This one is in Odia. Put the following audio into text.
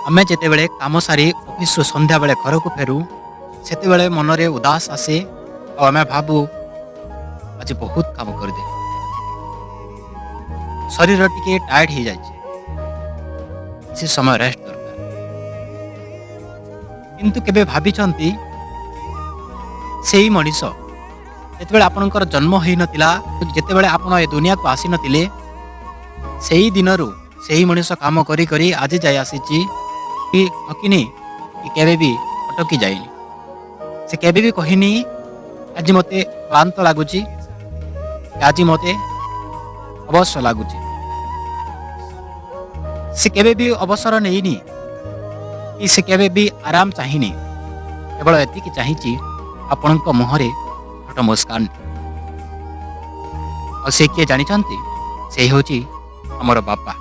ଆମେ ଯେତେବେଳେ କାମ ସାରି ଅଫିସରୁ ସନ୍ଧ୍ୟାବେଳେ ଘରକୁ ଫେରୁ, ସେତେବେଳେ ମନରେ ଉଦାସ ଆସେ ଆଉ ଆମେ ଭାବୁ, ଆଜି ବହୁତ କାମ କରିଦେଲି, ଶରୀର ଟିକେ ଟାୟାର୍ଡ ହେଇଯାଇଛି, କିଛି ସମୟ ରେଷ୍ଟ ଦରକାର। କିନ୍ତୁ କେବେ ଭାବିଛନ୍ତି, ସେଇ ମଣିଷ ଯେତେବେଳେ ଆପଣଙ୍କର ଜନ୍ମ ହେଇନଥିଲା, ଯେତେବେଳେ ଆପଣ ଏ ଦୁନିଆକୁ ଆସିନଥିଲେ, ସେଇ ଦିନରୁ ସେଇ ମଣିଷ କାମ କରି କରି ଆଜି ଯାଇ ଆସିଛି କି ଥକିନି କି କେବେ ବି ଅଟକି ଯାଇନି। ସେ କେବେ ବି କହିନି, ଆଜି ମୋତେ କ୍ଳାନ୍ତ ଲାଗୁଛି କି ଆଜି ମୋତେ ଅବଶ ଲାଗୁଛି। ସେ କେବେ ବି ଅବସର ନେଇନି କି ସେ କେବେ ବି ଆରାମ ଚାହିଁନି। କେବଳ ଏତିକି ଚାହିଁଛି, ଆପଣଙ୍କ ମୁହଁରେ ଛୋଟ ମୁସ୍କାନ। ଆଉ ସେ କିଏ ଜାଣିଛନ୍ତି? ସେ ହେଉଛି ଆମର ବାପା।